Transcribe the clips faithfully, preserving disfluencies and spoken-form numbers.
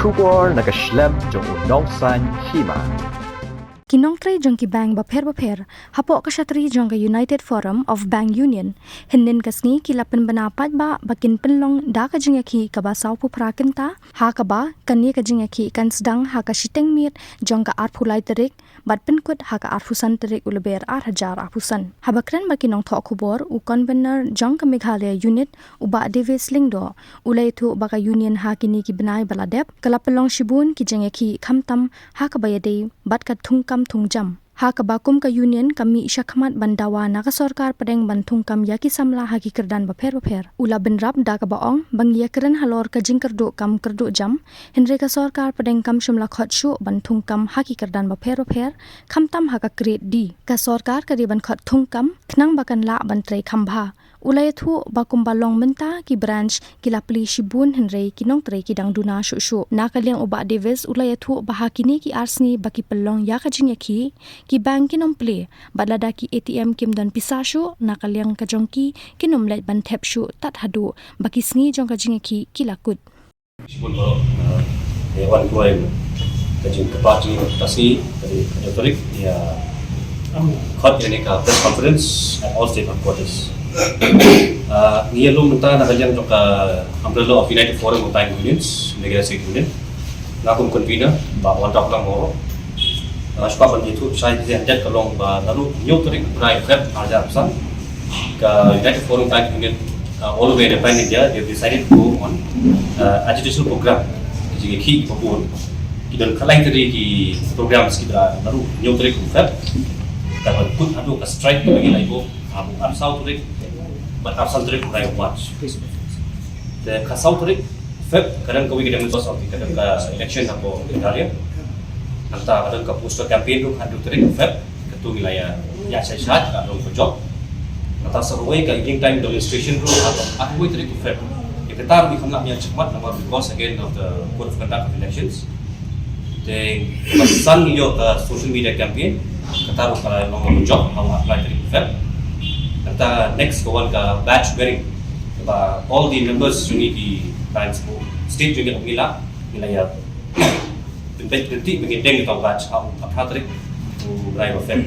Khubor na ka shlem jong u nongsan hima. Ki nongtrei jong ki bank bapher bapher hapoh ka shatri jong ka United Forum of Bank Union hynnin ka sngi ki la pynbna paidbah ba kin pynlong da ka jingïakhih kaba sawphew phra kynta, ha kaba kane ka jingïakhih kan sdang ha ka shiteng miet jong ka arphew lai tarik bad pynkut ha ka arphew san tarik u Lber ar hajar arphew san. Haba kren bad ki nongthoh khubor, u convener jong ka Meghalaya Unit, u Bah Davis Lyngdoh, u la ïathuh ba ka Union ha kine ki bnai ba la dep ka la pynlong shibun ki jingïakhih, khamtam ha kaba ïadei bad ka thungkam thungjam, ha kaba kum ka Union ka mih shakhmat ban dawa na ka sorkar pdeng ban thungkam ïa ki samla ha ki kyrdan bapher bapher. U la bynrap da kaba ong ba ngi ïakren halor ka jingkyrduh kam kyrduh jam, hynrei ka sorkar pdeng kam shym la khot shuh ban thungkam ha ki kyrdan bapher bapher, khamtam ha ka grade D. Ka sorkar ka dei ban khot thungkam khnang ba kan lah ban trei kham bha. U la ïathuh ba kumba long mynta, ki branch ki la plie shibun hynrei ki nongtrei ki dang duna shuh shuh. Na ka liang u Bah Davis u la ïathuh ba ha kine ki ar sngi ba ki pynlong ïa ka jingïakhih, ki bank kin ym plie, bad lada ki A T M kim don pisa shuh, na ka liang ka jong ki kin ym leit ban thep shuh tad haduh ba ki sngi jong ka jingïakhih ki la kut. Shibun baroh, eh, ïa wan kloi ka jingkyrpad jong ngi, ka sngi ka dei ka tarik ïa khot ïa kane ka press conference at all state headquarters. Ah, ngi ïa lum mynta na ka liang jong ka umbrella of United Forum of Bank Unions, Meghalaya State Union. Nga kum convener, Bah Wandaklang Mawroh. Nga shu kwah ban ïathuh shai, ka date ka long ba naduh hynñiew tarik u bnai Feb ar hajar arphew san, ka United Forum Bank Union, uh, all the way in the pan India, they have decided to go on, uh, educational program. Ki jingïakhih kiba bun, ki don khatlai tylli ki programs kiba naduh hynñiew tarik u Feb. Ka ban kut haduh ka strike kiba ngi la ïoh, uh, arphew saw tarik bad arphew san tarik u bnai March. Te ka saw tarik Feb ka don kawei ka demonstration, ka don ka election hapoh Meghalaya. Nangta ka don ka poster campaign ruh ha hynriew tarik Feb, katu ngi la ïa, ïa shai shai ka don ka jop. Nangta sa kawei ka evening time demonstration ruh ha ka arphew tarik Feb. Ïa kata ruh ngi kham lah ban ïa shakhmat namar because again of the code of conduct of elections. Te ba san ngi ïoh ka social media campaign, kata ruh ka la long ka jop ha u arphew tarik Feb. Nangta next ka wan ka badge wearing. Ba all the members jong ngi ki bank state jong ngi, ngi la, ngi la ïa pynbeit pynbeit ba ngi deng ïa ka badge ha u arphew tarik u bnai ba Feb.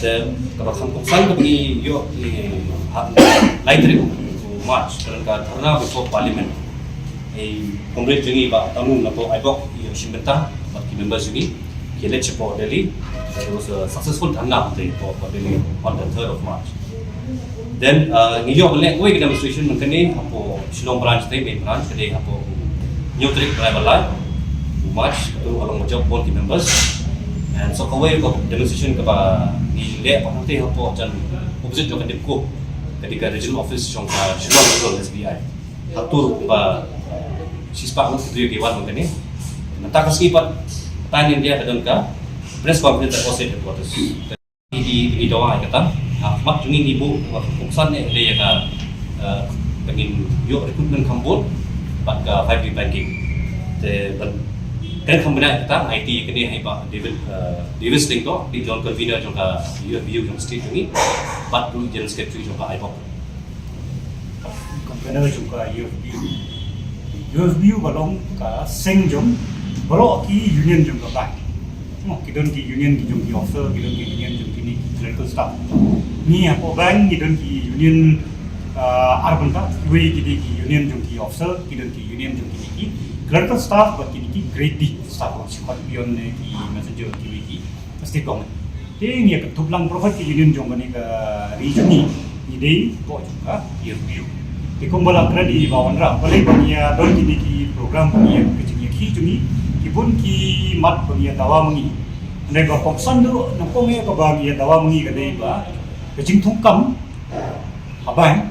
Te kaba kham kongsan kaba ngi ïoh, eh, ha u lai tarik u March, ka don ka dharna before Parliament. Eh, comrade jong ngi Bah Tangmu na poh Aibok, ïa shim bynta bad ki members jong ngi, ki leit shapoh Delhi. It was a successful dharna, te, poh, poh Delhi on the third of March. Then, uh, ngi ïoh ban leh kawei ka demonstration mynta ne hapoh Shillong branch, te main branch ka dei hapoh hynñiew tarik bnai ba lai u March, katu ka long ka jop bun ki members. And sa kawei ka demonstration kaba ngi leh pat hangtei hapoh jan opposite jong ka NEEPCO, ka dei ka regional office jong ka Shillong Rural S B I. Hatur ba shispah ngut ki briew ki wan mynta ne. Mynta ka sngi pat pan India ka don ka press conference at all state headquarters. Ngi, ngi dawa ïa kata. Ha khmat jong ngi ngi buh ba ka kongsan ne dei ïa ka, eh, ba ngin ïoh recruitment kham bun bad ka five D banking. Te ban kren kham bniah ïa kata, ngi ai kti ïa kane ha i Bah David, eh, Davis Lyngdoh, dei jong convener jong ka U F B U jong state jong ngi, bad ruh general secretary jong ka Aibok. Convener jong ka U F B U. U F B U ka long ka seng jong baroh ki union jong ka bank. Mo, ki don ki union ki jong ki officer, ki don ki union jong kine ki clerical staff. Ngi hapoh bank ngi don ki union, ah, ar bynta, kiwei ki dei ki union jong ki officer, ki don ki union jong kine ki clerical staff bad kine ki grade D staff, shiphew peon ne ki messenger, kiwei ki state government. Te ngi ïa kynthup lang baroh ki union jong kane ka ri jong ngi, ngi dei hapoh jong ka U F B U. Te kumba la kren i Bah Wanrah, balei ba ngi ïa don kine ki program, ba ngi ïa ka jingïakhih jong ngi, ki bun ki mat ba ngi ïa dawa ma ngi. Hynrei ba kongsan duh nyngkong ïa kaba ngi ïa dawa ma ngi ka dei ba ka jingthungkam ha bank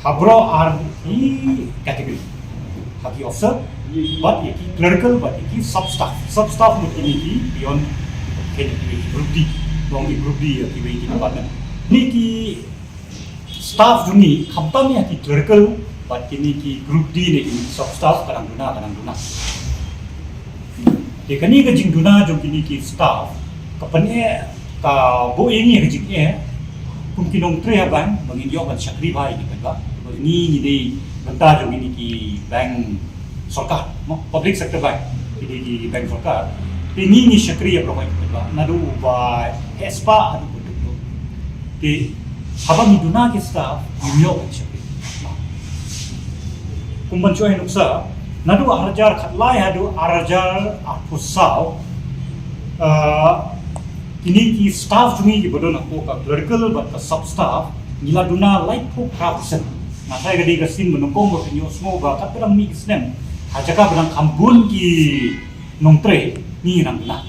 ha baroh ar ki category. Ha ki officer bad ïa ki clerical bad ïa ki sub staff. Sub staff mut kine ki beyond, kine ki group D, long ki group D ïa kiwei ki department. Kine ki staff jong ngi, khamtam ïa ki clerical bad kine ki group D ne kine ki sub staff, ka dang duna, ka dang duna. Te kane ka jingduna jong kine ki staff ka pyneh, ka buh ïa ngi ka jingeh kum ki nongtrei ha bank ba ngin ïoh ban shakri bha ïa ki paidbah. Ba ngi, ngi dei bynta jong kine ki bank Sorkar, no, public sector bank, ki dei ki bank sorkar. Te ngi ngi shakri ïa baroh ki paidbah, naduh uba heh spah haduh uba duk. Te haba ngi duna ki staff, ngim ïoh ban shakri. Kum ban shu ai nuksa, naduh arhajar khatlai haduh arhajar arphew saw, ah, kine ki staff jong ngi kiba don hapoh ka clerical bad ka sub staff, ngi la duna laiphew phra percent. Nga tharai ka dei ka sien ba nyngkong ba phin ïohsngew ba katba dang mih ki snem, ha jaka ba dang kham bun ki nongtrei, ngi nang duna.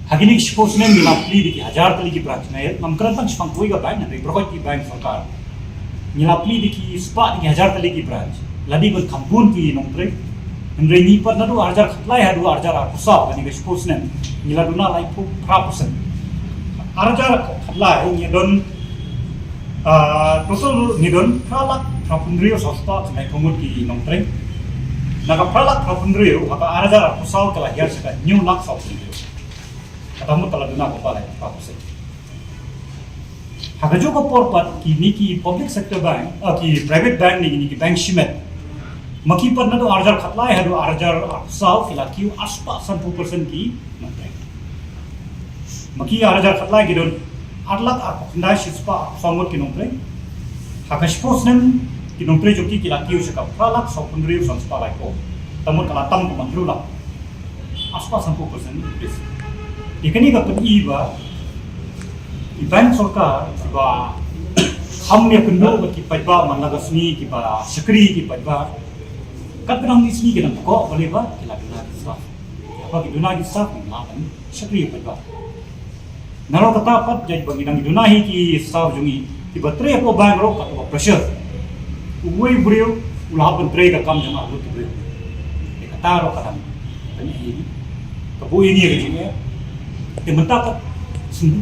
Ha kine ki shiphew snem ngi la plie da ki hajar tylli ki branch, nga ngam kren tang shaphang kawei ka bank, hynrei baroh ki bank sorkar. Ngi la plie da ki spah da ki hajar tylli ki branch. La dei ban kham bun ki nongtrei. Hynrei ngi pat naduh arhajar khatlai haduh arhajar arphew saw, kane ka shiphew snem, ngi la duna laiphew phra percent. Arhajar khatlai ngi don, ah, total ngi don phra lak phra phew hynriew saw spah khyndai phew ngut ki nongtrei. Na ka phra lak phra phew hynriew, ha ka arhajar arphew saw ka la hiar sha ka hynñiew lak saw phew hynriew. Kata mut ka la duna kumba lai phra percent. Ha kajuh ka por pat kine ki public sector bank, ah, ki private bank ne kine ki bank shimet, ma ki pat naduh arhajar khatlai haduh arhajar arphew saw ki la kiew arspah sanphew percent ki nongtrei. Ma ki arhajar khatlai ki don ar lak arphew khyndai shispah arphew saw ngut ki nongtrei. Ha ka shiphew snem ki nongtrei jong ki ki la kiew sha ka phra lak saw phew hynriew san spah laiphew. Kata mut ka la tam kumba hynriew lak. Arspah sanphew percent increase. Te kane ka pyni ba ki bank sorkar kiba kham ïakynduh bad ki paidbah man la ka sngi, kiba shakri ki paidbah, katba dang mih sngi ki dang pynkoh balei ba ki la duna ki staff. Haba ki duna ki staff, ngim lah ban shakri ïa ki paidbah. Nalor kata pat, jait ba ngi dang duna hi ki staff jong ngi kiba trei hapoh bank ruh, katba pressure. Uwei u briew u la hap ban trei ka kam jong arngut u briew. Te kata ruh ka dang pyni hi. Ka buh ïa ngi ka jingeh. Te mynta pat,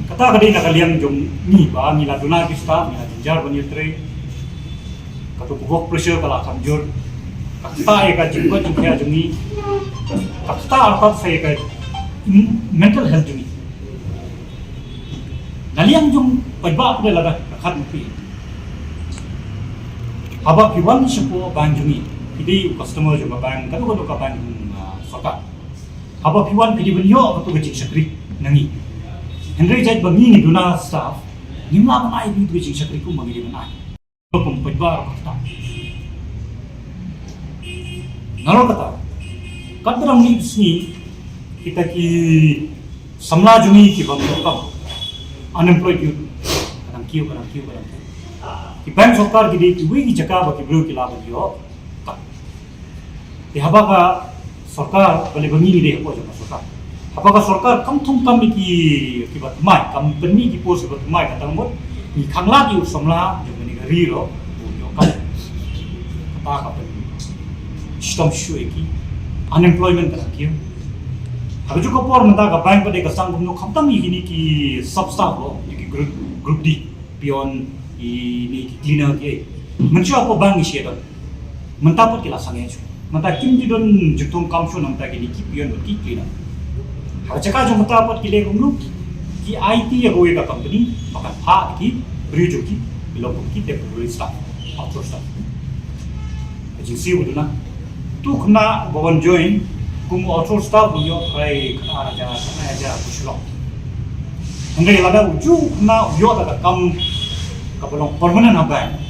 kata ka dei na ka liang jong ngi ba ngi la duna ki staff, ngi la jynjar ban ïatrei. Kato ka work pressure ka la kham jur. Ka ktah ïa ka jingkoit jingkhiah jong ngi. Ka ktah artat sa ïa ka mental health jong ngi. Na liang jong paidbah pat lada ka khat mpi. Haba phi wan shapoh bank jong ngi, phi dei u customer jong ka bank, kato kato ka bank, ah, sorkar. Haba phi wan phi dei ban ïoh kato ka jingshakri na ngi. Hynrei jait ba ngi ngi duna staff, ngim lah ban ai phi kato ka jingshakri kumba ngi dei ban ai. Kum paidbah ruh kata. Nalor kata, katba dang mih sngi, kita ki samla jong ngi kiba ym don kam, unemployed youth, ka dang kiew, ka dang kiew, ka dang kiew. Ki bank sorkar ki dei kiwei ki jaka ba ki briew ki lah ban ïoh kam. Te haba ka sorkar, balei ba ngi ngi dei hapoh jong ka sorkar. Haba ka sorkar kam thung kam ïa ki, kiba thymmai, kam pynmih ki post kiba thymmai, kata ka mut ngi khanglad ïa u samla jong kane ka ri ruh ban ïoh kam. Kata ka pynshitom shuh ïa ki. Unemployment ka dang kiew. Ha kajuh ka por mynta ka bank pat dei ka sang kumno, khamtam ïa kine ki sub staff ruh, ïa ki group, group D, peon, ïa kine ki cleaner ki ei. Mynshuwa hapoh bank ngi shu ïa don. Mynta pat ki la sangeh shuh. Mynta kim ju don jingthung kam shuh na bynta kine ki peon bad ki cleaner. Ha ka jaka jong mynta pat ki leh kumno, ki aiti ïa kawei ka company ba kan phah ïa ki briew jong ki, ki long kum ki temporary staff, outsource staff. Ka jingsiew ba duna, uto u khynnah uba wan join kum u outsource staff u ïoh tharai khatar hajar, khatar hajar ha Shillong. Hynrei lada uto u khynnah u ïoh da ka kam kaba long permanent ha bank,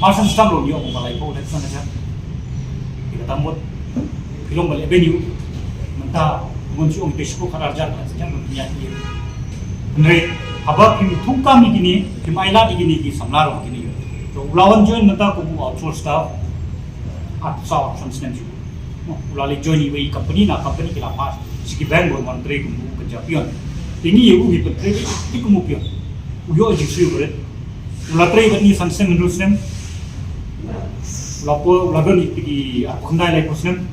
mar shen sdang ruh u ïoh kumba laiphew lane san hajar. Te kata mut phi long ba leh beiñ ïa u. Mynta ngan shu ong te shiphew khatar hajar, khatar hajar, ngan pynïaid ïa u. Hynrei haba phim thung kam ïa kine, phim ailad ïa kine ki samla ruh kine ïa u. To u la wan join mynta kum u outsource staff, arphew saw, arphew san snem shuh. U la leit join iwei i company, na company ki la pass sha ki bank ban wan trei kum u kynja peon. Te ngi ïa u ngi pyntrei te kum u peon. U ïoh jingsiew barit. U la trei bad ngi san snem, hynriew snem. U la poi, u la don ïa ki arphew khyndai, laiphew snem.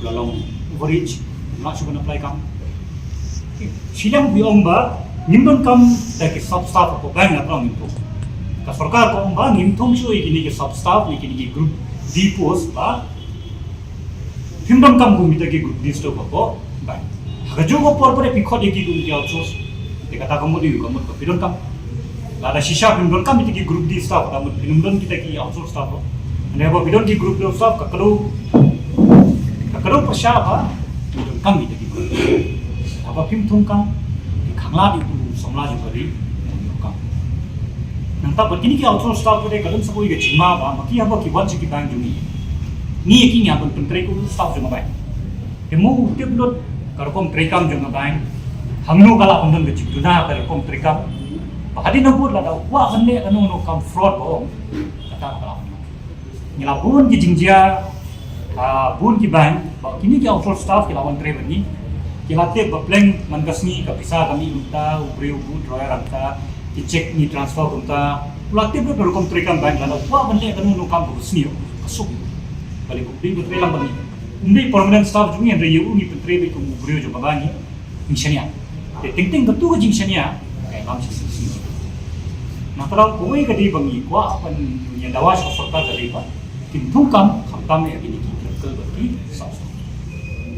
U la long overage. U la shu ban apply kam. Shiliang u ong ba ngim don kam da ki sub staff hapoh bank, na tang ngim thung. Ka sorkar ka ong ba ngim thung shuh ïa kine ki sub staff, ïa kine ki group D post ba phim don kam kum kita ki group D staff hapoh bank. Ha kajuh ka por pat phi khot ïa ki kum ki outsource. Te kata ka mut ïa u ka mut ba phi don kam. Lada shisha phim don kam kita ki group D staff, kata mut phim don kita ki outsource staff ruh. Hynrei haba phi don ki group level staff ka kdew, ka kdew pyrshah ba phi donkam ïa ki group. Haba phim thung kam, phi khanglad ïa u samla jong ka ri, u donkam. Nangta bad kine ki outsource staff ka dei ka don sa kawei ka jingma ba ma ki haba ki wan sha ki bank jong ngi, ngi ïa ki ngi hap ban pyntrei kum u staff jong ka bank. Te mo u tip lut ka rukom treikam jong ka bank, hangno ka lah ban don ka jingduna ka rukom treikam. Ba hadien nangta lada u kwah ban leh kano kano kam fraud ba ong, kata ka lah ban don. Ngi la bun ki jingjia, ah, bun ki bank, ba kine ki outsource staff ki la wan trei bad ngi. Ki la tip ba pleng man ka sngi ka pisa ka mih mynta, u briew u bud roi ranta, ki cheque ngi transfer kumta. U la tip lut ka rukom treikam bank, lada u kwah ban leh kano kano kam ba ka sngi ka suk. Balei u dei ba trei lang bad ngi. Um dei permanent staff jong ngi, hynrei ïa u ngi pyntrei beit kum u briew jong ka bank ngi. Jingshaniah. Te teng teng katu ka jingshaniah ka ïalam shisien shisien. Na ka daw kawei ka dei ba ngi kwah ban ïa dawa sha ka sorkar ka dei ba kin thungkam khamtam ïa kine ki clerical bad ki sawsawkhi.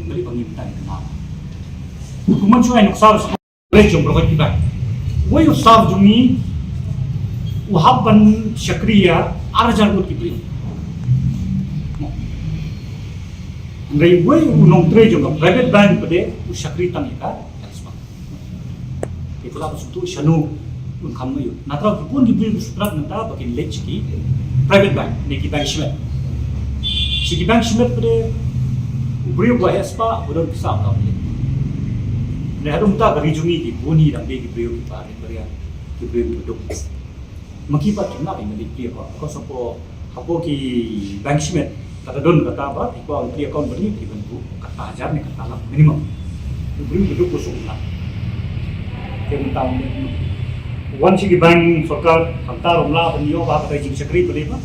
Balei ba ngi mynta ngi kynmaw. Kumno shuwa nuksa sa ka jong provide ki bank. Wei u staff jong ngi u hap ban shakri ïa ar hajar ngut ki briew. Hynrei wei u nongtrei jong ka private bank pat de u shakri tang ïa ka talisman. Ïa ka la ba sngewthuh shano un kham ïa u. Na thaw ki bun ki briew ki sngewthuh mynta ba kin leit sha ki private bank ne ki bank shimet. Sha ki bank shimet pat de u briew ba heh spah ba don pisa ba ka leit. Ne haduh mynta ka ri jong ngi ki bun hi dang dei ki briew ki ba rit ba riang, ki briew ki duk. Ma ki pat kim lah ban leit plie account. Because hapoh, hapoh ki bank shimet kata don kata ba phi kwah ban plie account bad ngi phi ban buh kata hajar ne kata lak minimum. U briew u duk u suk lak. Te mynta wan sha ki bank sorkar, khamtam ruh ym lah ban ïoh ba kata jingshakri ba dei ba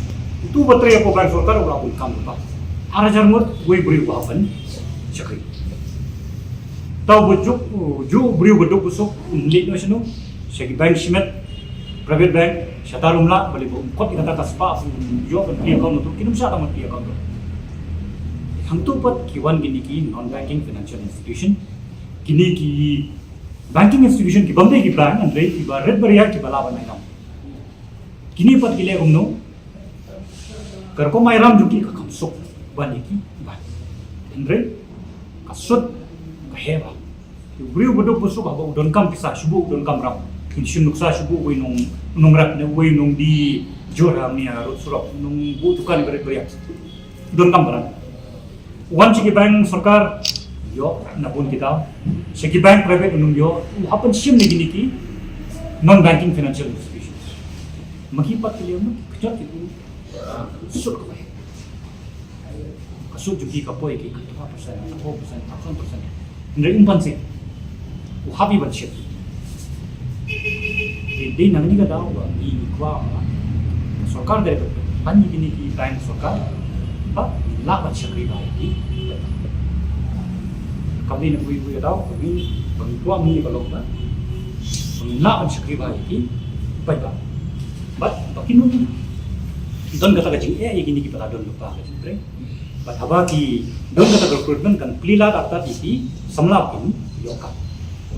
utu ba trei hapoh bank sorkar u lah bun kam ba ar hajar ngut wei briew ba hap ban shakri. Tau ba juk, juk u briew ba duk u suk, um leit noh shano, sha ki bank shimet, private bank, shata ruh ym lah, balei ba um kot ïa kata ka spah, um ïoh ban plie account ruh, kin ym shah tang ban plie account ruh. Hangtu pat ki wan kine ki non banking financial institution, kine ki banking institution ki bym dei ki bank, hynrei ki ba rit ba riat ki ba lah ban ai nong. Kine pat ki leh kumno, ka rukom ai ram jong ki ka kham suk ban ïa ki ban. Hynrei ka sut ka heh bha. U briew ba duk ba suk haba u donkam pisa shu buh u donkam ram. Kin shim nuksa shu buh wei nong, nongrep ne wei nongdie jur ha mih ha rud surok, nongbuh dukan ba rit ba riat. U donkam ba ram. Wan sha ki bank sorkar, ïoh na bun ki daw. Sha ki bank private un ym ïoh, u hap ban shim na kine ki non banking financial institutions. Ma ki pat ki leh ma ki kjot ki u, ah, sut ka bai. Ka sut jong ki ka poi ki ka three percent, ka four percent, ka five percent. Hynrei um ban sih. U hap ban shim. Dei, dei na kane ka daw ba ngi kwah ba ka sorkar dei ban ban ïa kine ki bank sorkar ba ngin lah ban shakri bha ïa ki. Kam dei na kawei kawei ka daw ba ngi, ba ngi kwah ngi ba long ba ngin lah ban shakri bha ïa ki paidbah. Bad ba kin ym don kata ka jingeh ïa kine kiba la don lypa ka jingtrei. Bad haba ki don kata ka recruitment kan plie lad artat ïa ki samla ba kin ïoh kam.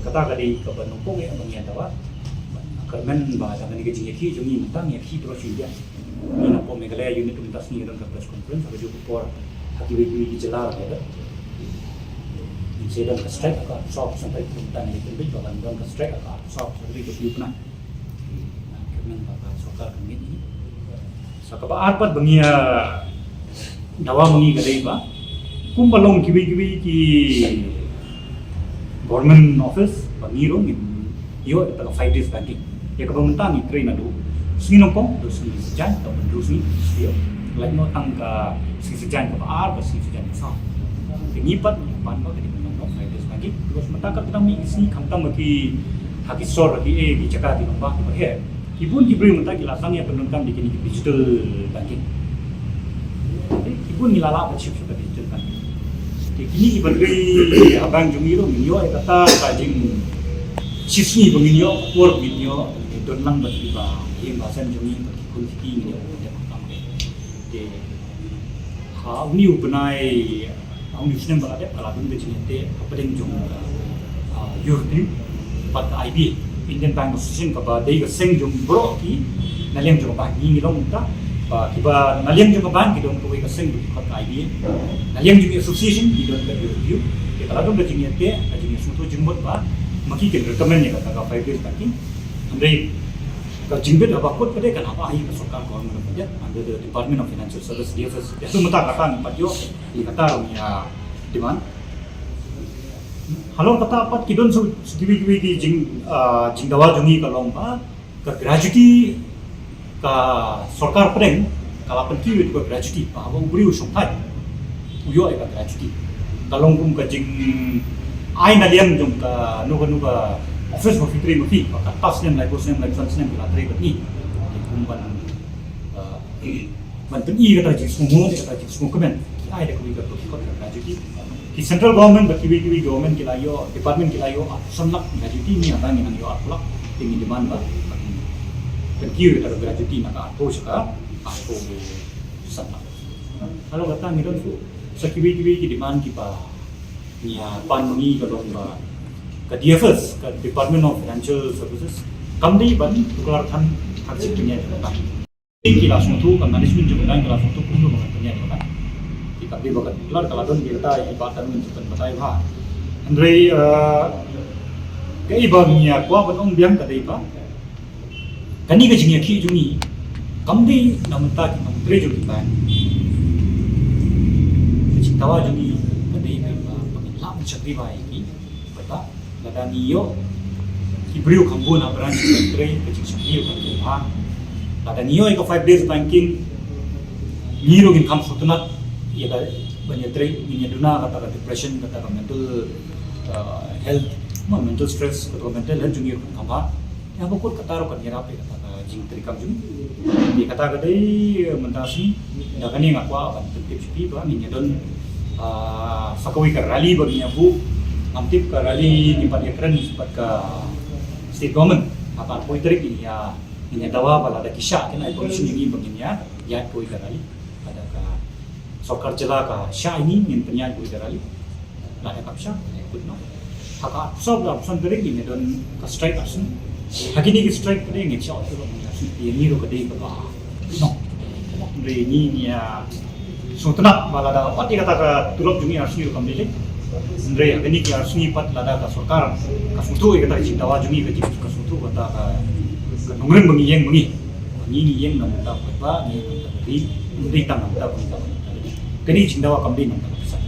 Kata ka dei kaba nyngkong eh ba ngi ïa dawa. Bad kyrmen ba da kane ka jingïakhih jong ngi mynta ngi ïakhih baroh shi India. Ngi na pdeng Meghalaya unit mynta sngi don ka press conference ha kajuh ka por ha kiwei kiwei ki jylla ruh. Ngi sa don ka strike ha ka arphew saw percent mynta ngi pynbeit ba kan don ka strike ha ka arphew saw percent ka pynbeit na. Kyrmen ba ka sorkar kan ngeit hi. Sa kaba ar pat ba ngi ïa dawa ma ngi ka dei ba kumba long kiwei kiwei ki government office ba ngi ruh ngin ïoh ïa ka five days banking. Ïa kaba mynta ngi trei naduh sngi Nyngkong, naduh sngi Saitjaiñ, naduh sngi Saitjaiñ. Lait noh tang ka sngi Saitjaiñ kaba ar, ka sngi Saitjaiñ kaba saw. Te ngi pat ngi pan ba ka dei ban long five days banking. Terus mynta ka dang mih ki sngi khamtam ki ha ki sor ki eh ki jaka ki nongbah ki ba eh. Ki bun ki briew mynta ki la sdang ïa pyndonkam da kine ki digital banking. Ki bun ngi la lah ban shift sha ka digital banking. Te kine ki ban rei ha bank jong ngi ruh ngin ïoh ïa kata ka jingshisngi ba ngin ïoh, ka por ba ngin ïoh, ngin don lang bad ki ba ïing ba sem jong ngi bad ki khun ki kti ngin ïoh ban dep kam. Te ha une u bnai, ha une u snem ba la dep, ka la don ka jingïateh hapdeng jong ka, ah, European bad ka I B A, Indian Bank Association, kaba dei ka seng jong baroh ki na liang jong ka bank. Ngi ngi long mynta Ba kiba na liang jong ka bank ki don kawei ka seng ba ki khot ka I D A. Na liang jong ki association ki don ka U F U. Te ka la don ka jingïateh, ka jingïasngewthuh jingmut ba ma ki kin recommend ïa kata ka five days banking. Hynrei ka jingbit haba kut pat de kan hap ïa ka sorkar, Government of India, under the Department of Financial Service, D F S. Ïa tu mynta kata ngi pat ïoh ïa kata ruh ngi ïa demand. Halor kata pat ki don sa kiwei kiwei ki jing, ah, jingdawa jong ngi ka long ba ka gratuity, ka sorkar pdeng ka la pynkiew ïa ka gratuity, ba haba u briew u shongthait u ïoh ïa ka gratuity. Ka long kum ka jingai na liang jong kano kano ka office ba phi trei ma phi, ba katto snem, laiphew snem, laiphew san snem ki la trei bad ngi. Kum ban, ah, ban pyni kata ka jingsngewnguh, kata ka jingsngewkmen, ki ai da kawei ka, ka, ka gratuity. Ki central government bad kiwei kiwei government ki la ïoh, department ki la ïoh arphew san lak gratuity, ngi haba ngi nang ïoh arphew lak. Te ngi demand ba pynkiew ïa kata ka gratuity na ka arphew sha ka arphew san lak. Halor kata ngi don sa kiwei kiwei ki demand kiba ngi ïa pan, ngi ka long ba ka D F S, ka Department of Financial Services, kam dei ban tuklar than ha ka jingpynïaid jong ka bank. Ki la sngewthuh, ka management jong ka bank ki la sngewthuh kumno ba kan pynïaid jong ka bank. Ki kam dei ba kan tuklar, ka la don ki kata i ba kan wan jingpynbatai bha. Hynrei, eh, kaei ba ngi ïa kwah ban ong biang ka dei ba kane ka jingïakhih jong ngi kam dei na bynta ki nongtrei jong ki bank. Ka jingdawa jong ngi ka dei ba, ba ngin lah ban shakri bha ïa ki. Bad lada ngi ïoh ki briew kham bun ha branch ki trei, ka jingshakri ka kan bha. Lada ngi ïoh ïa ka five days banking, ngi ruh ngin kham sngewtynnat ïa ka ban ïatrei, ngin ïa duna kata ka depression, kata ka mental, uh, health, ma, mental stress, kata ka mental health jong ngi ruh kan kham bha. Ïa ba kut kata ruh kan ïarap ïa kata ka jingtrei kam jong ngi. Te kata ka dei mynta shi, da kane nga kwah ban pyntip sha phi ba ngin ïa don, ah, sa kawei ka rally ba ngin ïa buh. Ngam tip ka rally ngim pat ïakren bad ka state government. Ha ka arphew tarik ngin ïa, ngin ïa dawa ba lada ki shah kin ai permission ïa ngi ba ngin ïa ïaid kawei ka rally. Lada ka sorkar jylla ka shah ïa ngi, ngin pynïaid kawei ka rally. Lada kam shah, eh, good, no. Ha ka arphew saw, arphew san tarik ngin ïa don ka strike arsngi. Ha kine ki strike ka dei ngin shah tulop ngi arsngi, ïa ngi ruh ka dei kaba, no. Hynrei ngi, ngi ïa sngewtynnat ba lada wat ïa kata ka tulop jong ngi arsngi ruh kam dei lei. Hynrei ha kine ki arsngi pat lada ka sorkar ka sngewthuh ïa kata ka jingdawa jong ngi, ka jing, ka sngewthuh kata ka, ka nongrim ba ngi ïeng ba ngi. Ngi, ngi ïeng na bynta u paidbah, ngi ïeng na bynta ka ri, ym dei tang na bynta ka ri. Kane ka jingdawa kam dei na bynta ka pisa.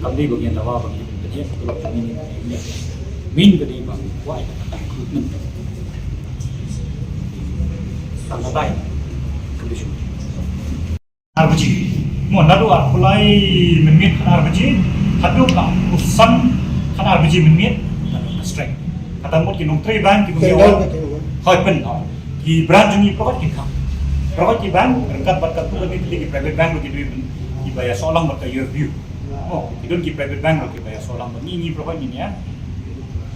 Kam dei ba ngi dawa ba ngi pynïaid ka tulop jong ngi, ngi, ngi. Main ka dei ba ngi kwah ïa ka recruitment. Tang ka dei ka vision. Ar baje. Mo, naduh arphew lai mynmiet khatar baje haduh ka arphew san khatar baje mynmiet, naduh ka strike. Kata mut ki nongtrei bank ki, hoi, pyn, hoi. Ki branch jong ngi baroh kin khang. Baroh ki bank ryngkat bad katu ka dei ki private bank, ki dei kiba ïasoh lang bad ka U F U. Oh, ki don ki private bank ruh kiba ïasoh lang bad ngi, ngi baroh ngin ïa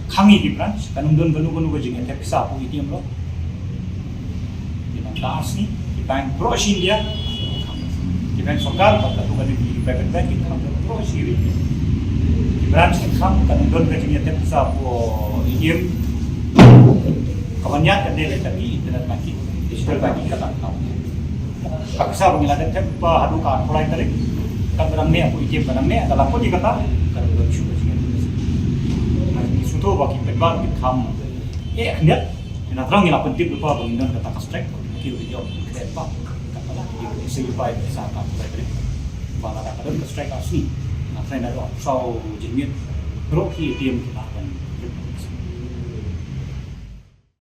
khang ïa ki branch, kan ym don kano kano ka jingïateh pisa hapoh A T M ruh. Ki nang ta arsngi, ki bank baroh shi India ki bank sorkar bad katu ka dei ki private bank ki khang baroh shi ri. Ki branch ki khang, kan ym don ka jingïateh pisa hapoh A T M. Ka ban ïaid kan dei leit da ki internet banking, digital banking, kata ka. Ka pisa ba ngi la dep thep ba haduh ka arphew lai tarik, katba dang neh hapoh A T M, ka dang neh, ka la put ïa kata, ka dang don shuh ka jingïateh. Ngi sngewthuh ba ki paidbah ki kham eh khyndiat. Te na tharai ngi la pyntip lypa ba ngin don kata ka strike, ki ruh ki ïoh khyndiat ba, kata la ki ruh ki sei lypa ïa ka pisa ka arphew lai tarik. Ba lada ka don ka strike arsngi, na tharai naduh arphew saw jingmiet, baroh ki A T M ki la ban